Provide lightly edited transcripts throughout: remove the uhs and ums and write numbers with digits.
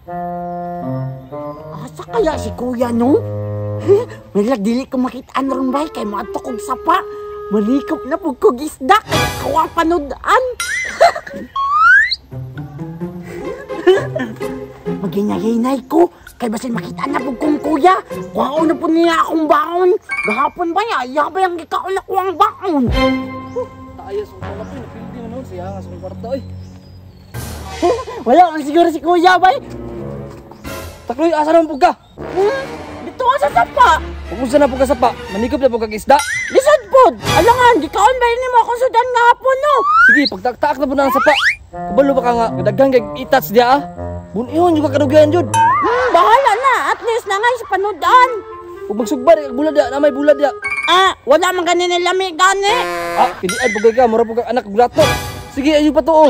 Asa kaya si kuya no? May dili ko makitaan ron bay kay moadto kog sapa. Malikop na pug kog isda kay ako ang panud-an. Maghinay-hinay ko kay basin makita na pug kong kuya. Kuhaon na pud niya akong baon. Gahapon ba ya? Iya ba yang gikaon ako ang baon? Taayos ang kwarta ko, napildi man noon siya nga sa kwarta oy. Wala man siguro si kuya bay. Takloy, asa naman pug ka? Dito ka sa sapa. Kung unsa na pug ka sapa, manikop na pug kag isda. Lisod pod. Alangan, gikaon ba nimo akong sudan nga hapon no? Sige, pagtaktaak na pud na ang sapa. Kabalo ba ka nga daghan kay itats diha ah? Bunihon jud ka kadugayan jud. Bahala na, at least na nga sa panud-an. Ug magsugba kag bulad diha, na may bulad diha. Ah, wala man gani ni lami gani. Ah, pilian pug ka, mura pug kag anak grato. Sige, ayo pa tuo.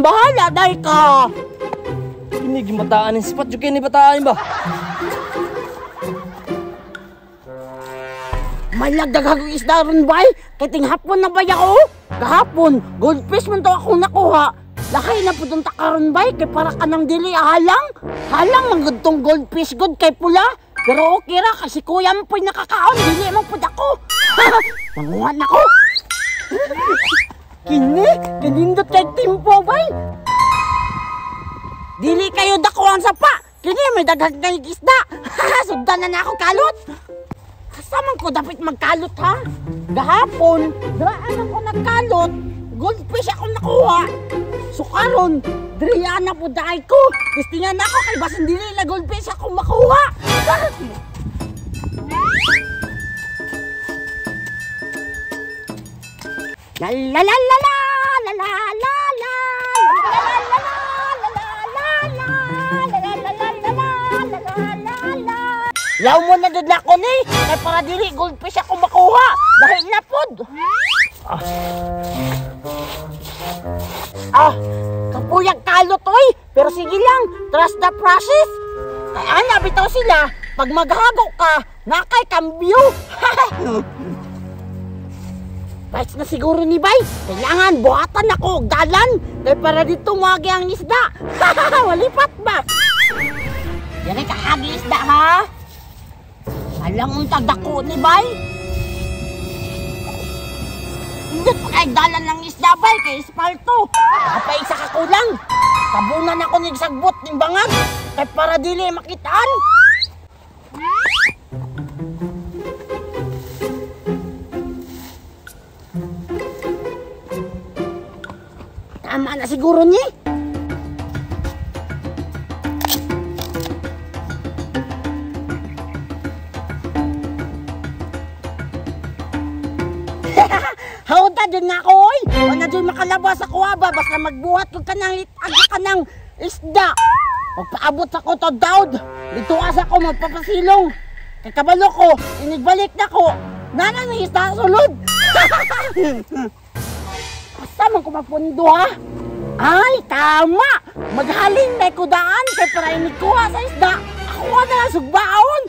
Bahala dai ka. Kini gimataan ni sipat jud kini bataan ba? Malagdag akong isda ron bay. Kay tinghapon na bay ako. Gahapon, goldfish man to akong nakuha. Lakay na pud unta karon bay kay para kanang dili halang. Halang man gud tong goldfish gud kay pula. Pero okay ra kasi kuya mo po'y nakakaon, dili man pud ako. Manguha na ko. Kini, kinindot kay timpo bay. Dili kayo dakuan sapa. Kini may daghang kay isda. Sugdan na ako kalot. Asa man ko dapat magkalot ha? Gahapon, diraan ako nagkalot. Goldfish ako nakuha. So karon, diriya na po daay ko. Testingan ako kay basin dili na goldfish ako makuha. La la la la la la la la la la. Law mo na dud nako ni kay para dili goldfish ako makuha. Dahil na pod. Kapuyag kalot oy, pero sige lang, trust the process. Kay ana bitaw sila, pag maghago ka, nakay kambyo. Bites na siguro ni bay. Kailangan buhatan ako og dalan kay para dito moagi ang isda. Walipat ba? Diri ka hagi isda ha. Alang untag dako ni bay. Indot pa kay dalan ng isda bay kay espalto. Apa isa ka kulang. Tabunan ako nig sagbot ning bangag kay para dili makitaan. Tama na siguro ni. Hawda dyan na ako oy. Wala dyan makalabas ako ba basta magbuhat ko kanang itag kanang isda. Magpaabot ako to Daud. Dito asa ko magpapasilong. Kay kabalo ko, inigbalik na ko. Nana ng isda sulod. Asa man ko mapundo ha? Ay, tama! Maghalin na ko daan kay para inigkuha sa isda. Ako na sugbaon.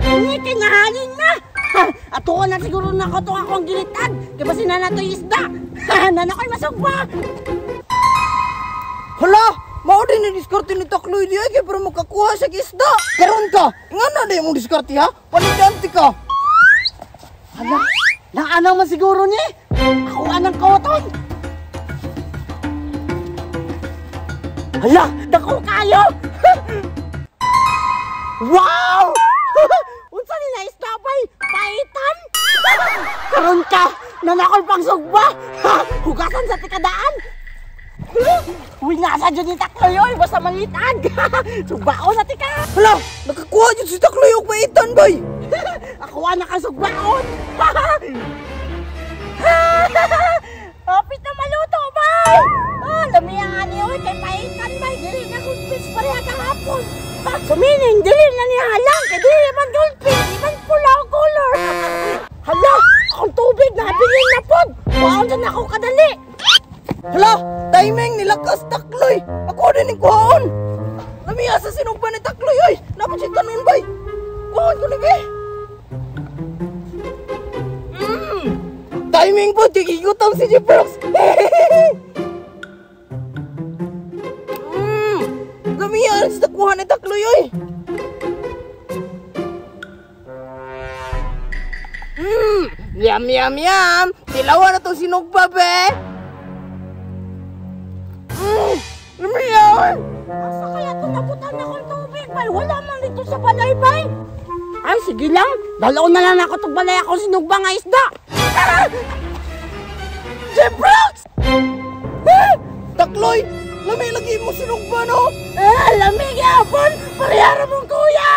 Hindi, kinahalin na! Ato na siguro na ako itong akong gilitag. Kaya ba sinana ito'y isda? Nanako'y masugba! Hala! Mao din ni diskarte ni Takloy diay kay para makakuha sa isda. Karon ka! Nga na di mong diskarte ha? Palidante ka! Hala! Naanaw man siguro ni! Ako anang koton! Hala! Dako kayo! Wow! Unsa ni na isda bay? Paitan? Karon ka! Nanakol pang sugba! Hugasan sa tikadaan! Uy, nasa dyan ni Takloy oy! Basta malitan! Sugbaon na tika! Hala! Nakakuha dyan si Takloy og paitan bay! Ako na ka sugbaon! Kapit na maluto bay! Lami ang ani oy! Kay paitan bay! Dili na goldfish pareha kahapon! So meaning, dili na niya halang! Kay dili man goldfish! Di man pula o color! Hala! Akong tubig! Nabilin na pod! Waon dyan ako kadali! Hala! Timing nilakas Takloy! Ako din ang kuhaon! Lamiya sa sinugba ni Takloy oy. Dapat siya tanon bay. Kuhan ko ni be. Timing po, gigutom si Jeprox. Lamiya sa kuha ni Takloy oy. Yum, yum, yum. Tilawan na itong sinugba, be. Lamiya oy. Asa kaya ito nabutan akong tubig, bay? Wala man dito sa balay, bay. Ay, sige lang. Dalaw na lang ako itong balay akong sinugba nga isda. Ah! Jeprox! Ah! Takloy! Lami lagi mo sinugba, no? Ah, lamig yapon! Parehara mong kuya!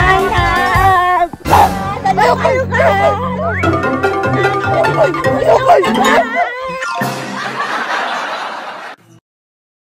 Ay, ah! Ayaw kayo! Ayaw kayo! Ayaw kayo!